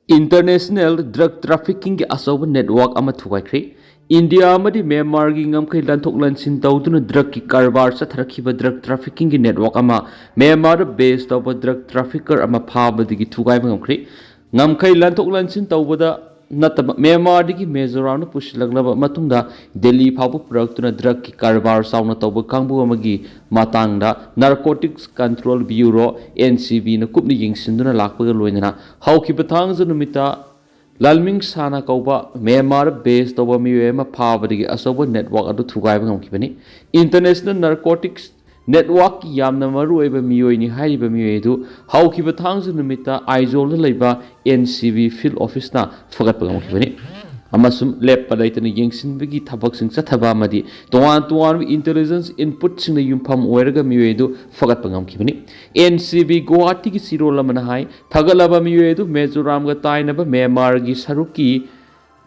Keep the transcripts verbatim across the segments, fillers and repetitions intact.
International drug traffickingꯒꯤ ꯑꯆꯧꯕ network ꯑꯃ ꯊꯨꯒꯥꯏꯈ꯭ꯔꯦ꯫ India ꯑꯃꯗꯤ ꯃ꯭ꯌꯥꯟꯃꯥꯔꯒꯤ ꯉꯝꯈꯩ ꯂꯥꯟꯊꯣꯛ ꯂꯥꯟꯁꯤꯟ ꯇꯧꯗꯨꯅ drugꯀꯤ ꯀꯔꯕꯥꯔ ꯆꯠꯊꯔꯛꯈꯤꯕ drug traffickingꯒꯤ network ꯑꯃ ꯃ꯭ꯌꯥꯟꯃꯥꯔꯗ base ꯇꯧꯕ drug trafficker ꯑꯃ ꯐꯥꯕꯗꯒꯤ ꯊꯨꯒꯥꯏꯕ ꯉꯝꯈ꯭ꯔꯦ꯫ ꯉꯝꯈꯩ ꯂꯥꯟꯊꯣꯛ ꯂꯥꯟꯁꯤꯟ ꯇꯧꯕꯗ ꯅꯠꯇꯕ ꯃ꯭ꯌꯥꯟꯃꯥꯔꯗꯒꯤ ꯃꯤꯖꯣꯔꯥꯝꯗ ꯄꯨꯁꯤꯜꯂꯛꯂꯕ ꯃꯇꯨꯡꯗ ꯗꯦꯜꯂꯤ ꯐꯥꯎꯕ ꯄꯨꯔꯛꯇꯨꯅ drugꯀꯤ ꯀꯔꯕꯥꯔ ꯆꯥꯎꯅ ꯇꯧꯕ ꯀꯥꯡꯕꯨ ꯑꯃꯒꯤ ꯃꯇꯥꯡꯗ Narcotics Control Bureau, NCBꯅ ꯀꯨꯞꯅ ꯌꯦꯡꯁꯤꯟꯗꯨꯅ ꯂꯥꯛꯄꯒ ꯂꯣꯏꯅꯅ ꯍꯧꯈꯤꯕ ꯊꯥꯡꯖ ꯅꯨꯃꯤꯠꯇ ꯂꯥꯜꯃꯤꯡ ꯁꯥꯅ ꯀꯧꯕ ꯃ꯭ꯌꯥꯟꯃꯥꯔꯗ base ꯇꯧꯕ ꯃꯤꯑꯣꯏ ꯑꯃ ꯐꯥꯕꯗꯒꯤ ꯑꯆꯧꯕ network ꯑꯗꯨ ꯊꯨꯒꯥꯏꯕ ꯉꯝꯈꯤꯕꯅꯤ꯫ International Narcotics Networkꯀꯤ ꯌꯥꯝꯅ ꯃꯔꯨꯑꯣꯏꯕ ꯃꯤꯑꯣꯏꯅꯤ ꯍꯥꯏꯔꯤꯕ ꯃꯤꯑꯣꯏ ꯑꯗꯨ ꯍꯧꯈꯤꯕ ꯊꯥꯡꯖ ꯅꯨꯃꯤꯠꯇ ꯑꯥꯏꯖꯣꯜꯗ ꯂꯩꯕ NCB field officeꯅ ꯐꯒꯠꯄ ꯉꯝꯈꯤꯕꯅꯤ꯫ ꯑꯃꯁꯨꯡ ꯂꯦꯞꯄ ꯂꯩꯇꯅ ꯌꯦꯡꯁꯤꯟꯕꯒꯤ ꯊꯕꯛꯁꯤꯡ ꯆꯠꯊꯕ ꯑꯃꯗꯤ ꯇꯣꯉꯥꯟ ꯇꯣꯉꯥꯟꯕ intelligence inputꯁꯤꯡꯅ ꯌꯨꯝꯐꯝ ꯑꯣꯏꯔꯒ ꯃꯤꯑꯣꯏ ꯑꯗꯨ ꯐꯒꯠꯄ ꯉꯝꯈꯤꯕꯅꯤ꯫ NCB ꯒꯨꯋꯥꯍꯥꯇꯤꯒꯤ ꯆꯤꯔꯣꯜ ꯑꯃꯅ ꯍꯥꯏ, ꯐꯒꯠꯂꯕ ꯃꯤꯑꯣꯏ ꯑꯗꯨ ꯃꯤꯖꯣꯔꯥꯝꯒ ꯇꯥꯏꯅꯕ ꯃ꯭ꯌꯥꯟꯃꯥꯔꯒꯤ ꯁꯔꯨꯛꯀꯤ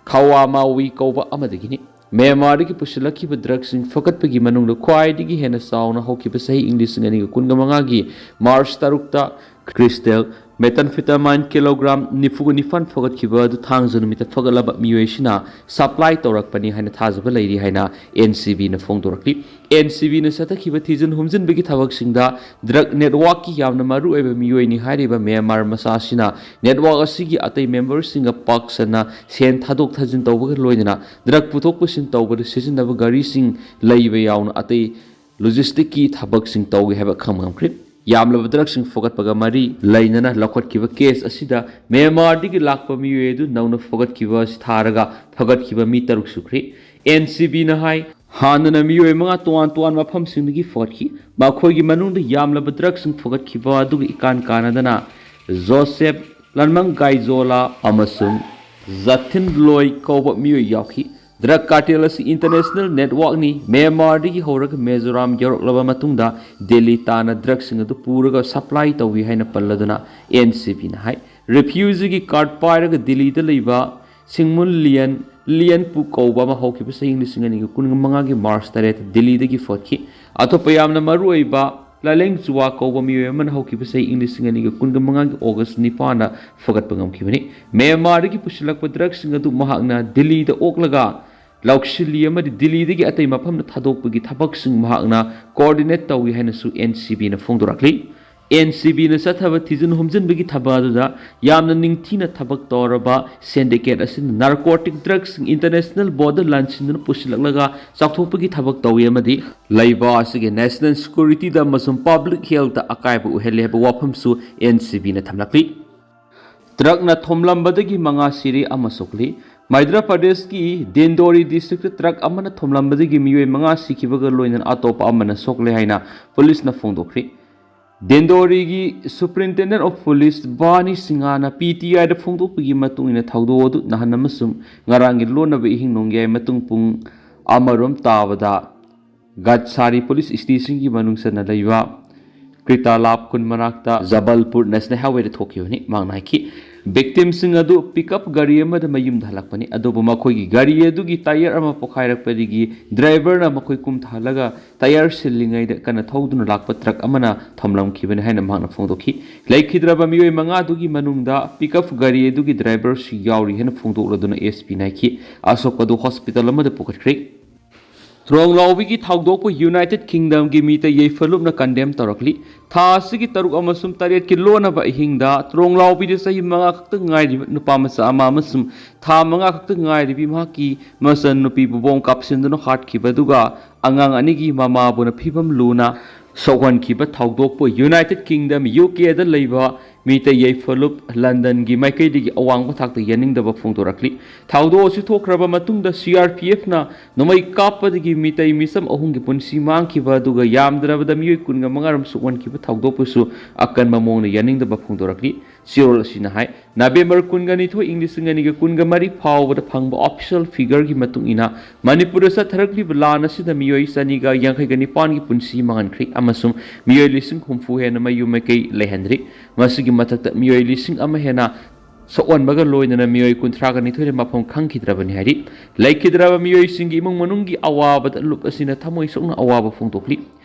ꯈꯋꯥꯃꯥꯋꯤ ꯀꯧꯕ ꯑꯃꯗꯒꯤꯅꯤ꯫ ꯃ꯭ꯌꯥꯟꯃꯥꯔꯗꯒꯤ ꯄꯨꯁꯤꯜꯂꯛꯈꯤꯕ drugꯁꯤꯡ ꯐꯒꯠꯄꯒꯤ ꯃꯅꯨꯡꯗ ꯈ꯭ꯋꯥꯏꯗꯒꯤ ꯍꯦꯟꯅ ꯆꯥꯎꯅ ꯍꯧꯈꯤꯕ ꯆꯍꯤ ꯏꯪ ꯂꯤꯁꯤꯡ ꯑꯅꯤꯒ ꯀꯨꯟꯒ ꯃꯉꯥꯒꯤ March ꯇꯔꯨꯛꯇ crystal methamphetamine kilogram ꯅꯤꯐꯨꯒ ꯅꯤꯄꯥꯟ ꯐꯒꯠꯈꯤꯕ ꯑꯗꯨ ꯊꯥꯡꯖ ꯅꯨꯃꯤꯠꯇ ꯐꯒꯠꯂꯕ ꯃꯤꯑꯣꯏꯁꯤꯅ supply ꯇꯧꯔꯛꯄꯅꯤ ꯍꯥꯏꯅ ꯊꯥꯖꯕ ꯂꯩꯔꯤ ꯍꯥꯏꯅ NCBꯅ ꯐꯣꯡꯗꯣꯔꯛꯂꯤ꯫ NCBꯅ ꯆꯠꯊꯈꯤꯕ ꯊꯤꯖꯤꯟ ꯍꯨꯝꯖꯤꯟꯕꯒꯤ ꯊꯕꯛꯁꯤꯡꯗ drug networkꯀꯤ ꯌꯥꯝꯅ ꯃꯔꯨꯑꯣꯏꯕ ꯃꯤꯑꯣꯏꯅꯤ ꯍꯥꯏꯔꯤꯕ ꯃ꯭ꯌꯥꯟꯃꯥꯔ ꯃꯆꯥ ꯑꯁꯤꯅ network ꯑꯁꯤꯒꯤ ꯑꯇꯩ memberꯁꯤꯡꯒ ꯄꯥꯛ ꯁꯟꯅ ꯁꯦꯟ ꯊꯥꯗꯣꯛ ꯊꯥꯖꯤꯟ ꯇꯧꯕꯒ ꯂꯣꯏꯅꯅ drug ꯄꯨꯊꯣꯛ ꯄꯨꯁꯤꯟ ꯇꯧꯕꯗ ꯁꯤꯖꯤꯟꯅꯕ ꯒꯥꯔꯤꯁꯤꯡ ꯂꯩꯕ ꯌꯥꯎꯅ ꯑꯇꯩ logisticꯀꯤ ꯊꯕꯛꯁꯤꯡ ꯇꯧꯏ ꯍꯥꯏꯕ ꯈꯪꯕ ꯉꯝꯈ꯭ꯔꯦ꯫ ꯌꯥꯝꯂꯕ drugꯁꯤꯡ ꯐꯒꯠꯄꯒ ꯃꯔꯤ ꯂꯩꯅꯅ ꯂꯧꯈꯠꯈꯤꯕ case ꯑꯁꯤꯗ ꯃ꯭ꯌꯥꯟꯃꯥꯔꯗꯒꯤ ꯂꯥꯛꯄ ꯃꯤꯑꯣꯏ ꯑꯗꯨ ꯅꯧꯅ ꯐꯒꯠꯈꯤꯕ ꯑꯁꯤ ꯊꯥꯔꯒ ꯐꯒꯠꯈꯤꯕ ꯃꯤ ꯇꯔꯨꯛ ꯁꯨꯈ꯭ꯔꯦ꯫ NCBꯅ ꯍꯥꯏ, ꯍꯥꯟꯅꯅ ꯃꯤꯑꯣꯏ ꯃꯉꯥ ꯇꯣꯉꯥꯟ ꯇꯣꯉꯥꯟꯕ ꯃꯐꯝꯁꯤꯡꯗꯒꯤ ꯐꯒꯠꯈꯤ꯫ ꯃꯈꯣꯏꯒꯤ ꯃꯅꯨꯡꯗ ꯌꯥꯝꯂꯕ drugꯁꯤꯡ ꯐꯒꯠꯈꯤꯕ ꯑꯗꯨꯒ ꯏꯀꯥꯟ ꯀꯥꯟꯅꯗꯅ ꯖꯣꯁꯦꯐ ꯂꯟꯃꯪꯒꯥꯏꯖꯣꯂꯥ ꯑꯃꯁꯨꯡ ꯖꯊꯤꯟ ꯂꯣꯏ ꯀꯧꯕ ꯃꯤꯑꯣꯏ ꯌꯥꯎꯈꯤ꯫ Drug cartel ꯑꯁꯤ international networkꯅꯤ꯫ ꯃ꯭ꯌꯥꯟꯃꯥꯔꯗꯒꯤ ꯍꯧꯔꯒ ꯃꯤꯖꯣꯔꯥꯝ ꯌꯧꯔꯛꯂꯕ ꯃꯇꯨꯡꯗ ꯗꯦꯜꯂꯤ ꯇꯥꯟꯅ drugꯁꯤꯡ ꯑꯗꯨ ꯄꯨꯔꯒ supply ꯇꯧꯏ ꯍꯥꯏꯅ ꯄꯜꯂꯗꯨꯅ NCBꯅ ꯍꯥꯏ, refugeeꯒꯤ card ꯄꯥꯏꯔꯒ ꯗꯦꯜꯂꯤꯗ ꯂꯩꯕ ꯁꯤꯡꯃꯨꯟ ꯂꯤꯌꯟ, ꯂꯤꯌꯟ ꯄꯨ ꯀꯧꯕ ꯑꯃ ꯍꯧꯈꯤꯕ ꯆꯍꯤ ꯂꯤꯁꯤꯡ ꯑꯅꯤꯒ ꯀꯨꯟꯃꯉꯥꯒꯤ March ꯇꯔꯦꯠ ꯗꯦꯜꯂꯤꯗꯒꯤ ꯐꯣꯠꯈꯤ꯫ ꯑꯇꯣꯞꯄ ꯌꯥꯝꯅ ꯃꯔꯨꯑꯣꯏꯕ ꯂꯥꯂꯦꯡ ꯆꯨꯋꯥ ꯀꯧꯕ ꯃꯤꯑꯣꯏ ꯑꯃꯅ ꯍꯧꯈꯤꯕ ꯆꯍꯤ ꯏꯪ ꯂꯤꯁꯤꯡ ꯑꯅꯤꯒ ꯀꯨꯟꯒ ꯃꯉꯥꯒꯤ ꯑꯣꯒꯁ ꯅꯤꯄꯥꯟꯗ ꯐꯒꯠꯄ ꯉꯝꯈꯤꯕꯅꯤ꯫ ꯃ꯭ꯌꯥꯟꯃꯥꯔꯗꯒꯤ ꯄꯨꯁꯤꯜꯂꯛꯄ ꯗ꯭ꯔꯒꯁꯤꯡ ꯑꯗꯨ ꯃꯍꯥꯛꯅ ꯗꯤꯜꯂꯤꯗ ꯑꯣꯛꯂꯒ ꯂꯧꯁꯤꯜꯂꯤ ꯑꯃꯗꯤ ꯗꯤꯜꯂꯤꯗꯒꯤ ꯑꯇꯩ ꯃꯐꯝꯗ ꯊꯥꯗꯣꯛꯄꯒꯤ ꯊꯕꯛꯁꯤꯡ ꯃꯍꯥꯛꯅ ꯀꯣꯑꯣꯔꯗꯤꯅꯦꯠ ꯇꯧꯏ ꯍꯥꯏꯅꯁꯨ ꯑꯦꯟ ꯁꯤ ꯕꯤꯅ ꯐꯣꯡꯗꯣꯔꯛꯂꯤ꯫ ꯑꯦꯟ ꯁꯤ ꯕꯤꯅ ꯆꯠꯊꯕ ꯊꯤꯖꯤꯟ ꯍꯨꯝꯖꯤꯟꯕꯒꯤ ꯊꯕꯛ ꯑꯗꯨꯗ ꯌꯥꯝꯅ ꯅꯤꯡꯊꯤꯅ ꯊꯕꯛ ꯇꯧꯔꯕ ꯁꯦꯟꯗꯤꯀꯦꯠ ꯑꯁꯤꯅ ꯅꯥꯔꯀꯣꯇꯤꯛ ꯗ꯭ꯔꯒꯁꯤꯡ ꯏꯟꯇꯔꯅꯦꯁꯅꯦꯜ ꯕꯣꯔꯗꯔ ꯂꯥꯟꯁꯤꯟꯗꯨꯅ ꯄꯨꯁꯤꯜꯂꯛꯂꯒ ꯆꯥꯎꯊꯣꯛꯄꯒꯤ ꯊꯕꯛ ꯇꯧꯏ ꯑꯃꯗꯤ ꯂꯩꯕꯥꯛ ꯑꯁꯤꯒꯤ ꯅꯦꯁꯅꯦꯜ ꯁꯦꯀ꯭ꯌꯨꯔꯤꯇꯤꯗ ꯑꯃꯁꯨꯡ ꯄꯕ꯭ꯂꯤꯛ ꯍꯦꯜꯊꯇ ꯑꯀꯥꯏꯕ ꯑꯣꯏꯍꯜꯂꯦ ꯍꯥꯏꯕ ꯋꯥꯐꯝꯁꯨ ꯑꯦꯟ ꯁꯤ ꯕꯤꯅ ꯊꯝꯂꯛꯂꯤ꯫ ꯇ꯭ꯔꯛꯅ ꯊꯣꯝꯂꯝꯕꯗꯒꯤ ꯃꯉꯥ ꯁꯤꯔꯦ ꯑꯃ ꯁꯣꯛꯂꯤ꯫ ꯃꯙ꯭ꯌ ꯄ꯭ꯔꯗꯦꯁꯀꯤ ꯗꯤꯟꯗꯣꯔꯤ ꯗꯤꯁꯇ꯭ꯔꯤꯛꯇ ꯇ꯭ꯔꯛ ꯑꯃꯅ ꯊꯣꯝꯂꯝꯕꯗꯒꯤ ꯃꯤꯑꯣꯏ ꯃꯉꯥ ꯁꯤꯈꯤꯕꯒ ꯂꯣꯏꯅꯅ ꯑꯇꯣꯞꯄ ꯑꯃꯅ ꯁꯣꯛꯂꯦ ꯍꯥꯏꯅ ꯄꯨꯂꯤꯁꯅ ꯐꯣꯡꯗꯣꯛꯈ꯭ꯔꯤ꯫ ꯗꯤꯟꯗꯣꯔꯤꯒꯤ ꯁꯨꯄꯔꯤꯟꯇꯦꯟꯗꯦꯟ ꯑꯣꯐ ꯄꯨꯂꯤꯁ ꯕꯥꯅꯤ ꯁꯤꯡꯍꯥꯅ ꯄꯤ ꯇꯤ ꯑꯥꯏꯗ ꯐꯣꯡꯗꯣꯛꯄꯒꯤ ꯃꯇꯨꯡ ꯏꯟꯅ ꯊꯧꯗꯣꯛ ꯑꯗꯨ ꯅꯍꯥꯟ ꯑꯃꯁꯨꯡ ꯉꯔꯥꯡꯒꯤ ꯂꯣꯟꯅꯕ ꯏꯍꯤꯡ ꯅꯣꯡꯌꯥꯏ ꯃꯇꯨꯡ ꯄꯨꯡ ꯑꯃꯔꯣꯝ ꯇꯥꯕꯗ ꯒꯠꯁꯥꯔꯤ ꯄꯨꯂꯤꯁ ꯁ꯭ꯇꯦꯁꯟꯒꯤ ꯃꯅꯨꯡ ꯆꯟꯅ ꯂꯩꯕ ꯀ꯭ꯔꯤꯇꯥꯂꯥꯞ ꯈꯨꯟ ꯃꯅꯥꯛꯇ ꯖꯕꯜꯄꯨꯔ ꯅꯦꯁꯅꯦꯜ ꯍꯥꯏꯋꯦꯗ ꯊꯣꯛꯈꯤꯕꯅꯤ꯫ ꯃꯍꯥꯛꯅ ꯍꯥꯏꯈꯤ, ꯚꯤꯛꯇꯤꯝꯁꯤꯡ ꯑꯗꯨ ꯄꯤꯛꯑꯞ ꯒꯥꯔꯤ ꯑꯃꯗ ꯃꯌꯨꯝꯗ ꯍꯜꯂꯛꯄꯅꯤ, ꯑꯗꯨꯕꯨ ꯃꯈꯣꯏꯒꯤ ꯒꯥꯔꯤ ꯑꯗꯨꯒꯤ ꯇꯥꯌꯔ ꯑꯃ ꯄꯣꯈꯥꯏꯔꯛꯄꯗꯒꯤ ꯗ꯭ꯔꯥꯏꯚꯔꯅ ꯃꯈꯣꯏ ꯀꯨꯝꯊꯍꯜꯂꯒ ꯇꯥꯌꯔ ꯁꯤꯜꯂꯤꯉꯩꯗ ꯀꯟꯅ ꯊꯧꯗꯨꯅ ꯂꯥꯛꯄ ꯇ꯭ꯔꯛ ꯑꯃꯅ ꯊꯣꯝꯂꯝꯈꯤꯕꯅꯤ ꯍꯥꯏꯅ ꯃꯍꯥꯛꯅ ꯐꯣꯡꯗꯣꯛꯈꯤ꯫ ꯂꯩꯈꯤꯗ꯭ꯔꯕ ꯃꯤꯑꯣꯏ ꯃꯉꯥꯗꯨꯒꯤ ꯃꯅꯨꯡꯗ ꯄꯤꯛꯑꯞ ꯒꯥꯔꯤ ꯑꯗꯨꯒꯤ ꯗ꯭ꯔꯥꯏꯚꯔꯁꯨ ꯌꯥꯎꯔꯤ ꯍꯥꯏꯅ ꯐꯣꯡꯗꯣꯛꯂꯗꯨꯅ ꯑꯦꯁ ꯄꯤꯅ ꯍꯥꯏꯈꯤ꯫ ꯑꯁꯣꯛꯄꯗꯨ ꯍꯣꯁꯄꯤꯇꯥꯜ ꯑꯃꯗ ꯄꯨꯈꯠꯈ꯭ꯔꯦ꯫ ꯇ꯭ꯔꯣꯡꯂꯥꯎꯕꯤꯒꯤ ꯊꯧꯗꯣꯛꯄꯨ ꯌꯨꯅꯥꯏꯇꯦꯗ ꯀꯤꯡꯗꯝꯒꯤ ꯃꯤꯇꯩ ꯌꯥꯏꯐꯂꯨꯞꯅ ꯀꯟꯗꯦꯝ ꯇꯧꯔꯛꯂꯤ꯫ ꯊꯥ ꯑꯁꯤꯒꯤ ꯇꯔꯨꯛ ꯑꯃꯁꯨꯡ ꯇꯔꯦꯠꯀꯤ ꯂꯣꯟꯅꯕ ꯑꯍꯤꯡꯗ ꯇ꯭ꯔꯣꯡꯂꯥꯎꯕꯤꯗ ꯆꯍꯤ ꯃꯉꯥ ꯈꯛꯇ ꯉꯥꯏꯔꯤꯕ ꯅꯨꯄꯥ ꯃꯆꯥ ꯑꯃ ꯑꯃꯁꯨꯡ ꯊꯥ ꯃꯉꯥ ꯈꯛꯇ ꯉꯥꯏꯔꯤꯕꯤ ꯃꯍꯥꯛꯀꯤ ꯃꯆꯟꯅꯨꯄꯤꯕꯨ ꯕꯣꯝ ꯀꯥꯞꯁꯤꯟꯗꯨꯅ ꯍꯥꯠꯈꯤꯕ ꯑꯗꯨꯒ ꯑꯉꯥꯡ ꯑꯅꯤꯒꯤ ꯃꯃꯥꯕꯨꯅ ꯐꯤꯕꯝ ꯂꯨꯅ ꯁꯣꯛꯍꯟꯈꯤꯕ ꯊꯧꯗꯣꯛꯄꯨ ꯌꯨꯅꯥꯏꯇꯦꯗ ꯀꯤꯡꯗꯝ, ꯌꯨ ꯀꯦꯗ ꯂꯩꯕ ꯃꯤꯇꯩ ꯌꯥꯏꯐꯂꯨꯞ ꯂꯟꯗꯟꯒꯤ ꯃꯥꯏꯀꯩꯗꯒꯤ ꯑꯋꯥꯡꯕ ꯊꯥꯛꯇ ꯌꯥꯅꯤꯡꯗꯕ ꯐꯣꯡꯗꯣꯔꯛꯂꯤ꯫ ꯊꯧꯗꯣꯛ ꯑꯁꯤ ꯊꯣꯛꯈ꯭ꯔꯕ ꯃꯇꯨꯡꯗ ꯁꯤ ꯑꯥꯔ ꯄꯤ ꯑꯦꯐꯅ ꯅꯣꯡꯃꯩ ꯀꯥꯞꯄꯗꯒꯤ ꯃꯤꯇꯩ ꯃꯤꯆꯝ ꯑꯍꯨꯝꯒꯤ ꯄꯨꯟꯁꯤ ꯃꯥꯡꯈꯤꯕ ꯑꯗꯨꯒ ꯌꯥꯝꯗ꯭ꯔꯕꯗ ꯃꯤꯑꯣꯏ ꯀꯨꯟꯒ ꯃꯉꯥ ꯔꯣꯝ ꯁꯣꯛꯍꯟꯈꯤꯕ ꯊꯧꯗꯣꯛꯄꯨꯁꯨ ꯑꯀꯟꯕ ꯃꯑꯣꯡꯗ ꯌꯥꯅꯤꯡꯗꯕ ꯐꯣꯡꯗꯣꯔꯛꯂꯤ꯫ ꯆꯦꯔꯣꯜ ꯑꯁꯤꯅ ꯍꯥꯏ, ꯅꯕꯦꯝꯕꯔ ꯀꯨꯟꯒ ꯅꯤꯊꯣꯏ, ꯏꯪ ꯂꯤꯁꯤꯡ ꯑꯅꯤꯒ ꯀꯨꯟꯒ ꯃꯔꯤ ꯐꯥꯎꯕꯗ ꯐꯪꯕ ꯑꯣꯐꯤꯁꯤꯌꯦꯜ ꯐꯤꯒꯔꯒꯤ ꯃꯇꯨꯡ ꯏꯟꯅ ꯃꯅꯤꯄꯨꯔꯗ ꯆꯠꯊꯔꯛꯂꯤꯕ ꯂꯥꯟ ꯑꯁꯤꯗ ꯃꯤꯑꯣꯏ ꯆꯅꯤꯒ ꯌꯥꯡꯈꯩꯒ ꯅꯤꯄꯥꯟꯒꯤ ꯄꯨꯟꯁꯤ ꯃꯥꯡꯍꯟꯈ꯭ꯔꯦ ꯑꯃꯁꯨꯡ ꯃꯤꯑꯣꯏ ꯂꯤꯁꯤꯡ ꯍꯨꯝꯐꯨ ꯍꯦꯟꯅ ꯃꯌꯨꯝ ꯃꯀꯩ ꯂꯩꯍꯟꯗ꯭ꯔꯤ꯫ ꯃꯁꯤꯒꯤ ꯃꯊꯛꯇ ꯃꯤꯑꯣꯏ ꯂꯤꯁꯤꯡ ꯑꯃ ꯍꯦꯟꯅ ꯁꯣꯛꯍꯟꯕꯒ ꯂꯣꯏꯅꯅ ꯃꯤꯑꯣꯏ ꯀꯨꯟꯊ꯭ꯔꯥꯒ ꯅꯤꯊꯣꯏꯅ ꯃꯐꯝ ꯈꯪꯈꯤꯗ꯭ꯔꯕꯅꯤ ꯍꯥꯏꯔꯤ꯫ ꯂꯩꯈꯤꯗ꯭ꯔꯕ ꯃꯤꯑꯣꯏꯁꯤꯡꯒꯤ ꯏꯃꯨꯡ ꯃꯅꯨꯡꯒꯤ ꯑꯋꯥꯕꯗ ꯂꯨꯞ ꯑꯁꯤꯅ ꯊꯃꯣꯏ ꯁꯣꯛꯅ ꯑꯋꯥꯕ ꯐꯣꯡꯗꯣꯛꯂꯤ꯫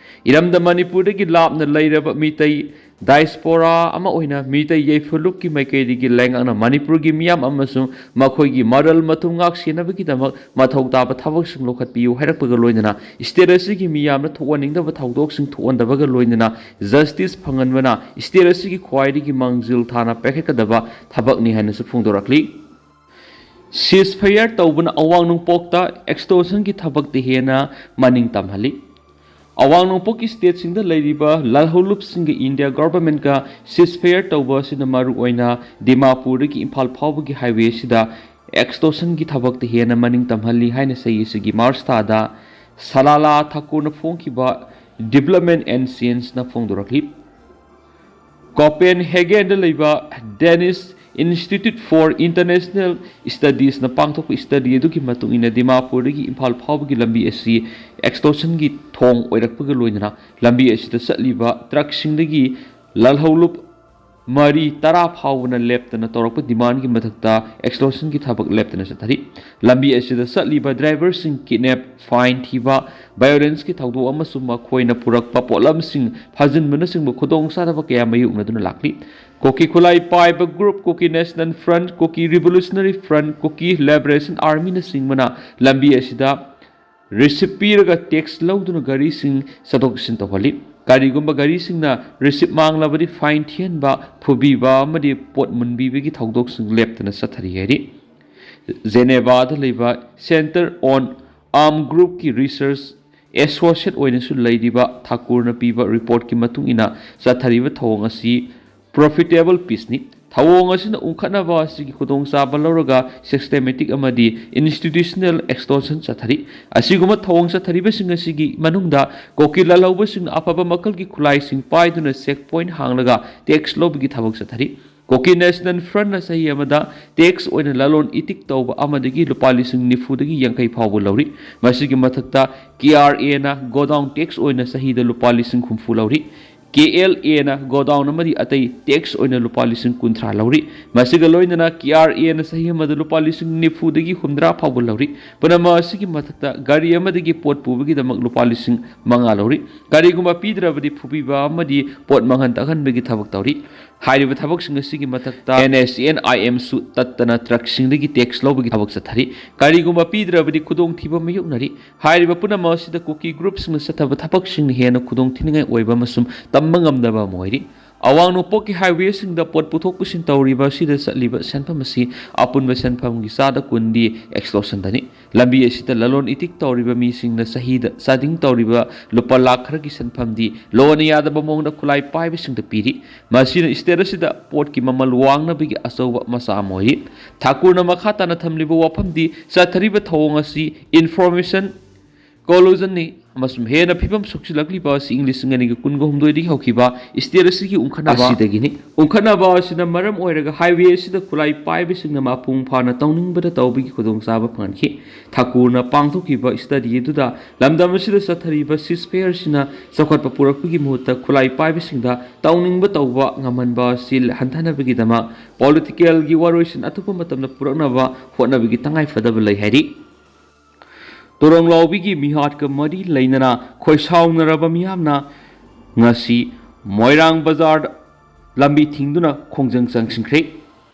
ꯏꯔꯝꯗꯝ ꯃꯅꯤꯄꯨꯔꯗꯒꯤ ꯂꯥꯞꯅ ꯂꯩꯔꯕ ꯃꯤꯇꯩ ꯗꯥꯏꯁꯄꯣꯔꯥ ꯑꯃ ꯑꯣꯏꯅ ꯃꯤꯇꯩ ꯌꯥꯏꯐ ꯂꯨꯞꯀꯤ ꯃꯥꯏꯀꯩꯗꯒꯤ ꯂꯩꯉꯥꯛꯅ ꯃꯅꯤꯄꯨꯔꯒꯤ ꯃꯤꯌꯥꯝ ꯑꯃꯁꯨꯡ ꯃꯈꯣꯏꯒꯤ ꯃꯔꯜ ꯃꯊꯨꯝ ꯉꯥꯛ ꯁꯦꯟꯅꯕꯒꯤꯗꯃꯛ ꯃꯊꯧ ꯇꯥꯕ ꯊꯕꯛꯁꯤꯡ ꯂꯧꯈꯠꯄꯤꯌꯨ ꯍꯥꯏꯔꯛꯄꯒ ꯂꯣꯏꯅꯅ ꯁ꯭ꯇꯦꯠ ꯑꯁꯤꯒꯤ ꯃꯤꯌꯥꯝꯅ ꯊꯣꯛꯍꯟꯅꯤꯡꯗꯕ ꯊꯧꯗꯣꯛꯁꯤꯡ ꯊꯣꯛꯍꯟꯗꯕꯒ ꯂꯣꯏꯅꯅ ꯖꯁꯇꯤꯁ ꯐꯪꯍꯟꯕꯅ ꯁ꯭ꯇꯦꯠ ꯑꯁꯤꯒꯤ ꯈ꯭ꯋꯥꯏꯗꯒꯤ ꯃꯥꯡꯖꯤꯜ ꯊꯥꯅ ꯄꯥꯏꯈꯠꯀꯗꯕ ꯊꯕꯛꯅꯤ ꯍꯥꯏꯅꯁꯨ ꯐꯣꯡꯗꯣꯔꯛꯂꯤ꯫ ꯁꯤꯁ ꯐꯌꯔ ꯇꯧꯕꯅ ꯑꯋꯥꯡ ꯅꯣꯡꯄꯣꯛꯇ ꯑꯦꯛꯁꯇꯣꯔꯁꯟꯒꯤ ꯊꯕꯛꯇ ꯍꯦꯟꯅ ꯃꯅꯤꯡ ꯇꯝꯍꯜꯂꯤ꯫ ꯑꯋꯥꯡ ꯅꯣꯡꯄꯣꯛꯀꯤ ꯁ꯭ꯇꯦꯠꯁꯤꯡꯗ ꯂꯩꯔꯤꯕ ꯂꯥꯜꯍꯧꯂꯨꯞꯁꯤꯡꯒ ꯏꯟꯗꯤꯌꯥ ꯒꯣꯚꯔꯟꯃꯦꯟꯠꯀ ꯁꯤꯁ ꯐꯌꯔ ꯇꯧꯕ ꯑꯁꯤꯅ ꯃꯔꯨꯑꯣꯏꯅ ꯗꯤꯃꯥꯄꯨꯔꯗꯒꯤ ꯏꯝꯐꯥꯜ ꯐꯥꯎꯕꯒꯤ ꯍꯥꯏꯋꯦ ꯑꯁꯤꯗ ꯑꯦꯛꯁꯇꯣꯔꯁꯟꯒꯤ ꯊꯕꯛꯇ ꯍꯦꯟꯅ ꯃꯅꯤꯡ ꯇꯝꯍꯜꯂꯤ ꯍꯥꯏꯅ ꯁꯩ ꯑꯁꯤꯒꯤ ꯃꯥꯔꯆ ꯊꯥꯗ ꯁꯂꯥꯂꯥ ꯊꯥꯀꯨꯔꯅ ꯐꯣꯡꯈꯤꯕ ꯗꯤꯕꯂꯞꯃꯦꯟꯠ ꯑꯦꯟ ꯆꯦꯟꯖꯅ ꯐꯣꯡꯗꯣꯔꯛꯂꯤ꯫ ꯀꯣꯄꯦꯟ ꯍꯦꯒꯦꯟꯗ ꯂꯩꯕ ꯗꯦꯅꯤꯁ ꯏꯟꯁꯇꯤꯇ꯭ꯌꯨꯠ ꯐꯣꯔ ꯏꯟꯇꯔꯅꯦꯁꯅꯦꯜ ꯁ꯭ꯇꯗꯤꯁꯅ ꯄꯥꯡꯊꯣꯛꯄ ꯁ꯭ꯇꯗꯤ ꯑꯗꯨꯒꯤ ꯃꯇꯨꯡ ꯏꯟꯅ ꯗꯤꯃꯥꯄꯨꯔꯗꯒꯤ ꯏꯝꯐꯥꯜ ꯐꯥꯎꯕꯒꯤ ꯂꯝꯕꯤ ꯑꯁꯤ ꯑꯦꯛꯁꯇꯣꯔꯁꯟꯒꯤ ꯊꯣꯡ ꯑꯣꯏꯔꯛꯄꯒ ꯂꯣꯏꯅꯅ ꯂꯝꯕꯤ ꯑꯁꯤꯗ ꯆꯠꯂꯤꯕ ꯇ꯭ꯔꯛꯁꯤꯡꯗꯒꯤ ꯂꯥꯜꯍꯧꯂꯨꯞ ꯃꯔꯤ ꯇꯔꯥ ꯐꯥꯎꯕꯅ ꯂꯦꯞꯇꯅ ꯇꯧꯔꯛꯄ ꯗꯤꯃꯥꯟꯒꯤ ꯃꯊꯛꯇ ꯑꯦꯛꯁꯇꯣꯔꯁꯟꯒꯤ ꯊꯕꯛ ꯂꯦꯞꯇꯅ ꯆꯠꯊꯔꯤ꯫ ꯂꯝꯕꯤ ꯑꯁꯤꯗ ꯆꯠꯂꯤꯕ ꯗ꯭ꯔꯥꯏꯚꯔꯁꯤꯡ ꯀꯤꯗꯅꯦꯞ, ꯐꯥꯏꯟ ꯊꯤꯕ, ꯚꯥꯏꯑꯣꯂꯦꯟꯁꯀꯤ ꯊꯧꯗꯣꯛ ꯑꯃꯁꯨꯡ ꯃꯈꯣꯏꯅ ꯄꯨꯔꯛꯄ ꯄꯣꯠꯂꯝꯁꯤꯡ ꯐꯥꯖꯤꯟꯕꯅꯆꯤꯡꯕ ꯈꯨꯗꯣꯡꯆꯥꯗꯕ ꯀꯌꯥ ꯃꯥꯌꯣꯛꯅꯗꯨꯅ ꯂꯥꯛꯂꯤ꯫ ꯀꯨꯀꯤ ꯈꯨꯠꯂꯥꯏ ꯄꯥꯏꯕ ꯒ꯭ꯔꯨꯞ ꯀꯨꯀꯤ ꯅꯦꯁꯅꯦꯜ ꯐ꯭ꯔꯟꯠ, ꯀꯨꯀꯤ ꯔꯤꯚꯣꯂꯨꯁꯅꯔꯤ ꯐ꯭ꯔꯟꯠ, ꯀꯨꯀꯤ ꯂꯤꯕꯔꯦꯁꯟ ꯑꯥꯔꯃꯤꯅꯆꯤꯡꯕꯅ ꯂꯝꯕꯤ ꯑꯁꯤꯗ ꯔꯤꯁꯤꯞ ꯄꯤꯔꯒ ꯇꯦꯛꯁ ꯂꯧꯗꯨꯅ ꯒꯥꯔꯤꯁꯤꯡ ꯆꯠꯊꯣꯛ ꯆꯠꯁꯤꯟ ꯇꯧꯍꯜꯂꯤ꯫ ꯀꯔꯤꯒꯨꯝꯕ ꯒꯥꯔꯤꯁꯤꯡꯅ ꯔꯤꯁꯤꯞ ꯃꯥꯡꯂꯕꯗꯤ ꯐꯥꯏꯟ ꯊꯤꯍꯟꯕ, ꯐꯨꯕꯤꯕ ꯑꯃꯗꯤ ꯄꯣꯠ ꯃꯨꯟꯕꯤꯕꯒꯤ ꯊꯧꯗꯣꯛꯁꯤꯡ ꯂꯦꯞꯇꯅ ꯆꯠꯊꯔꯤ ꯍꯥꯏꯔꯤ꯫ ꯖꯦꯅꯦꯚꯥꯗ ꯂꯩꯕ Center on Arms ꯒ꯭ꯔꯨꯞꯀꯤ ꯔꯤꯁꯔꯆ ꯑꯦꯁꯣꯁꯤꯌꯦꯠ ꯑꯣꯏꯅꯁꯨ ꯂꯩꯔꯤꯕ ꯊꯥꯀꯨꯔꯅ ꯄꯤꯕ ꯔꯤꯄꯣꯔꯠꯀꯤ ꯃꯇꯨꯡ ꯏꯟꯅ ꯆꯠꯊꯔꯤꯕ ꯊꯧꯑꯣꯡ ꯑꯁꯤ ꯄ꯭ꯔꯣꯐꯤꯇꯦꯕꯜ ꯄꯤꯁꯅꯤ꯫ ꯊꯧꯑꯣꯡ ꯑꯁꯤꯅ ꯎꯪꯈꯠꯅꯕ ꯑꯁꯤꯒꯤ ꯈꯨꯗꯣꯡꯆꯥꯕ ꯂꯧꯔꯒ ꯁꯤꯁꯇꯦꯃꯦꯇꯤꯛ ꯑꯃꯗꯤ ꯏꯟꯁꯇꯤꯇ꯭ꯌꯨꯁꯅꯦꯜ ꯑꯦꯛꯁꯇꯣꯔꯁꯟ ꯆꯠꯊꯔꯤ꯫ ꯑꯁꯤꯒꯨꯝꯕ ꯊꯧꯑꯣꯡ ꯆꯠꯊꯔꯤꯕꯁꯤꯡ ꯑꯁꯤꯒꯤ ꯃꯅꯨꯡꯗ ꯀꯨꯀꯤ ꯂꯥꯜꯍꯧꯕꯁꯤꯡꯅ ꯑꯐꯕ ꯃꯈꯜꯒꯤ ꯈꯨꯠꯂꯥꯏꯁꯤꯡ ꯄꯥꯏꯗꯨꯅ ꯆꯦꯛ ꯄꯣꯏꯟꯠ ꯍꯥꯡꯂꯒ ꯇꯦꯛꯁ ꯂꯧꯕꯒꯤ ꯊꯕꯛ ꯆꯠꯊꯔꯤ꯫ ꯀꯨꯀꯤ ꯅꯦꯁꯅꯦꯜ ꯐ꯭ꯔꯟꯠꯅ ꯆꯍꯤ ꯑꯃꯗ ꯇꯦꯛꯁ ꯑꯣꯏꯅ ꯂꯂꯣꯟ ꯏꯇꯤꯛ ꯇꯧꯕ ꯑꯃꯗꯒꯤ ꯂꯨꯄꯥ ꯂꯤꯁꯤꯡ ꯅꯤꯐꯨꯗꯒꯤ ꯌꯥꯡꯈꯩ ꯐꯥꯎꯕ ꯂꯧꯔꯤ꯫ ꯃꯁꯤꯒꯤ ꯃꯊꯛꯇ ꯀꯦ ꯑꯥꯔ ꯑꯦꯅ ꯒꯣꯗꯥꯎꯟ ꯇꯦꯛꯁ ꯑꯣꯏꯅ ꯆꯍꯤꯗ ꯂꯨꯄꯥ ꯂꯤꯁꯤꯡ ꯍꯨꯝꯐꯨ ꯂꯧꯔꯤ꯫ ꯀꯦ ꯑꯦꯜ ꯑꯦꯅ ꯒꯣꯗꯥꯎꯟ ꯑꯃꯗꯤ ꯑꯇꯩ ꯇꯦꯛꯁ ꯑꯣꯏꯅ ꯂꯨꯄꯥ ꯂꯤꯁꯤꯡ ꯀꯨꯟꯊ꯭ꯔꯥ ꯂꯧꯔꯤ꯫ ꯃꯁꯤꯒ ꯂꯣꯏꯅꯅ ꯀꯦ ꯑꯥꯔ ꯑꯦꯅ ꯆꯍꯤ ꯑꯃꯗ ꯂꯨꯄꯥ ꯂꯤꯁꯤꯡ ꯅꯤꯐꯨꯗꯒꯤ ꯍꯨꯝꯗ꯭ꯔꯥ ꯐꯥꯎꯕ ꯂꯧꯔꯤ꯫ ꯄꯨꯝꯅꯃꯛ ꯑꯁꯤꯒꯤ ꯃꯊꯛꯇ ꯒꯥꯔꯤ ꯑꯃꯗꯒꯤ ꯄꯣꯠ ꯄꯨꯕꯒꯤꯗꯃꯛ ꯂꯨꯄꯥ ꯂꯤꯁꯤꯡ ꯃꯉꯥ ꯂꯧꯔꯤ꯫ ꯀꯔꯤꯒꯨꯝꯕ ꯄꯤꯗ꯭ꯔꯕꯗꯤ ꯐꯨꯕꯤꯕ ꯑꯃꯗꯤ ꯄꯣꯠ ꯃꯥꯡꯍꯟ ꯇꯥꯛꯍꯟꯕꯒꯤ ꯊꯕꯛ ꯇꯧꯔꯤ꯫ ꯍꯥꯏꯔꯤꯕ ꯊꯕꯛꯁꯤꯡ ꯑꯁꯤꯒꯤ ꯃꯊꯛꯇ ꯑꯦꯟ ꯑꯦꯁ ꯑꯦꯟ ꯑꯥꯏ ꯑꯦꯝꯁꯨ ꯇꯠꯇꯅ ꯇ꯭ꯔꯛꯁꯤꯡꯗꯒꯤ ꯇꯦꯛꯁ ꯂꯧꯕꯒꯤ ꯊꯕꯛ ꯆꯠꯊꯔꯤ꯫ ꯀꯔꯤꯒꯨꯝꯕ ꯄꯤꯗ꯭ꯔꯕꯗꯤ ꯈꯨꯗꯣꯡꯊꯤꯕ ꯃꯥꯌꯣꯛꯅꯔꯤ꯫ ꯍꯥꯏꯔꯤꯕ ꯄꯨꯝꯅꯃꯛ ꯑꯁꯤꯗ ꯀꯨꯀꯤ ꯒ꯭ꯔꯨꯞꯁꯤꯡꯅ ꯆꯠꯊꯕ ꯊꯕꯛꯁꯤꯡꯅ ꯍꯦꯟꯅ ꯈꯨꯗꯣꯡꯊꯤꯅꯤꯡꯉꯥꯏ ꯑꯣꯏꯕ ꯑꯃꯁꯨꯡ ꯇꯝꯕ ꯉꯝꯗꯕ ꯑꯃ ꯑꯣꯏꯔꯤ꯫ ꯑꯋꯥꯡ ꯅꯣꯡꯄꯣꯛꯀꯤ ꯍꯥꯏꯋꯦꯁꯤꯡꯗ ꯄꯣꯠ ꯄꯨꯊꯣꯛ ꯄꯨꯁꯤꯟ ꯇꯧꯔꯤꯕ ꯑꯁꯤꯗ ꯆꯠꯂꯤꯕ ꯁꯦꯟꯐꯝ ꯑꯁꯤ ꯑꯄꯨꯟꯕ ꯁꯦꯟꯐꯝꯒꯤ ꯆꯥꯗ ꯀꯨꯟꯗꯤ ꯑꯦꯛꯁꯇꯣꯔꯁꯟꯗꯅꯤ꯫ ꯂꯝꯕꯤ ꯑꯁꯤꯗ ꯂꯂꯣꯟ ꯏꯇꯤꯛ ꯇꯧꯔꯤꯕ ꯃꯤꯁꯤꯡꯅ ꯆꯍꯤꯗ ꯆꯥꯗꯤꯡ ꯇꯧꯔꯤꯕ ꯂꯨꯄꯥ ꯂꯥꯈ ꯈꯔꯒꯤ ꯁꯦꯟꯐꯝꯗꯤ ꯂꯣꯟꯅ ꯌꯥꯗꯕ ꯃꯑꯣꯡꯗ ꯈꯨꯠꯂꯥꯏ ꯄꯥꯏꯕꯁꯤꯡꯗ ꯄꯤꯔꯤ꯫ ꯃꯁꯤꯅ ꯁ꯭ꯇꯦꯠ ꯑꯁꯤꯗ ꯄꯣꯠꯀꯤ ꯃꯃꯜ ꯋꯥꯡꯅꯕꯒꯤ ꯑꯆꯧꯕ ꯃꯆꯥꯛ ꯑꯃ ꯑꯣꯏꯔꯤ꯫ ꯊꯥꯀꯨꯔꯅ ꯃꯈꯥ ꯇꯥꯅ ꯊꯝꯂꯤꯕ ꯋꯥꯐꯝꯗꯤ ꯆꯠꯊꯔꯤꯕ ꯊꯧꯑꯣꯡ ꯑꯁꯤ ꯏꯟꯐꯣꯔꯃꯦꯁꯟ ꯀꯣꯂꯨꯖꯟꯅꯤ ꯑꯃꯁꯨꯡ ꯍꯦꯟꯅ ꯐꯤꯕꯝ ꯁꯣꯛꯆꯤꯜꯂꯛꯂꯤꯕ ꯑꯁꯤ ꯏꯪ ꯂꯤꯁꯤꯡ ꯑꯅꯤꯒ ꯀꯨꯟꯒ ꯍꯨꯝꯗꯣꯏꯗꯒꯤ ꯍꯧꯈꯤꯕ ꯁ꯭ꯇꯦꯠ ꯑꯁꯤꯒꯤ ꯎꯪꯈꯠꯅꯕ ꯑꯁꯤꯗꯒꯤꯅꯤ꯫ ꯎꯪꯈꯠꯅꯕ ꯑꯁꯤꯅ ꯃꯔꯝ ꯑꯣꯏꯔꯒ ꯍꯥꯏꯋꯦ ꯑꯁꯤꯗ ꯈꯨꯠꯂꯥꯏ ꯄꯥꯏꯕꯁꯤꯡꯅ ꯃꯄꯨꯡ ꯐꯥꯅ ꯇꯧꯅꯤꯡꯕꯗ ꯇꯧꯕꯒꯤ ꯈꯨꯗꯣꯡꯆꯥꯕ ꯐꯪꯍꯟꯈꯤ꯫ ꯊꯥꯀꯨꯔꯅ ꯄꯥꯡꯊꯣꯛꯈꯤꯕ ꯁ꯭ꯇꯗꯤ ꯑꯗꯨꯗ ꯂꯝꯗꯝ ꯑꯁꯤꯗ ꯆꯠꯊꯔꯤꯕ ꯁꯤꯁ ꯐꯦꯌꯔꯁꯤꯅ ꯆꯥꯎꯈꯠꯄ ꯄꯨꯔꯛꯄꯒꯤ ꯃꯍꯨꯠꯇ ꯈꯨꯠꯂꯥꯏ ꯄꯥꯏꯕꯁꯤꯡꯗ ꯇꯧꯅꯤꯡꯕ ꯇꯧꯕ ꯉꯝꯍꯟꯕ ꯑꯁꯤ ꯍꯟꯊꯅꯕꯒꯤꯗꯃꯛ ꯄꯣꯂꯤꯇꯤꯀꯦꯜꯒꯤ ꯋꯥꯔꯣꯏꯁꯤꯟ ꯑꯇꯣꯞꯄ ꯃꯇꯝꯗ ꯄꯨꯔꯛꯅꯕ ꯍꯣꯠꯅꯕꯒꯤ ꯇꯉꯥꯏꯐꯗꯕ ꯂꯩ ꯍꯥꯏꯔꯤ꯫ ꯇꯨꯔꯣꯡꯂꯥꯎꯕꯤꯒꯤ ꯃꯤꯍꯥꯠꯀ ꯃꯔꯤ ꯂꯩꯅꯅ ꯈꯣꯏꯁꯥꯎꯅꯔꯕ ꯃꯤꯌꯥꯝꯅ ꯉꯁꯤ ꯃꯣꯏꯔꯥꯡ ꯕꯖꯥꯔꯗ ꯂꯝꯕꯤ ꯊꯤꯡꯗꯨꯅ ꯈꯣꯡꯖꯪ ꯆꯪꯁꯤꯟꯈ꯭ꯔꯦ꯫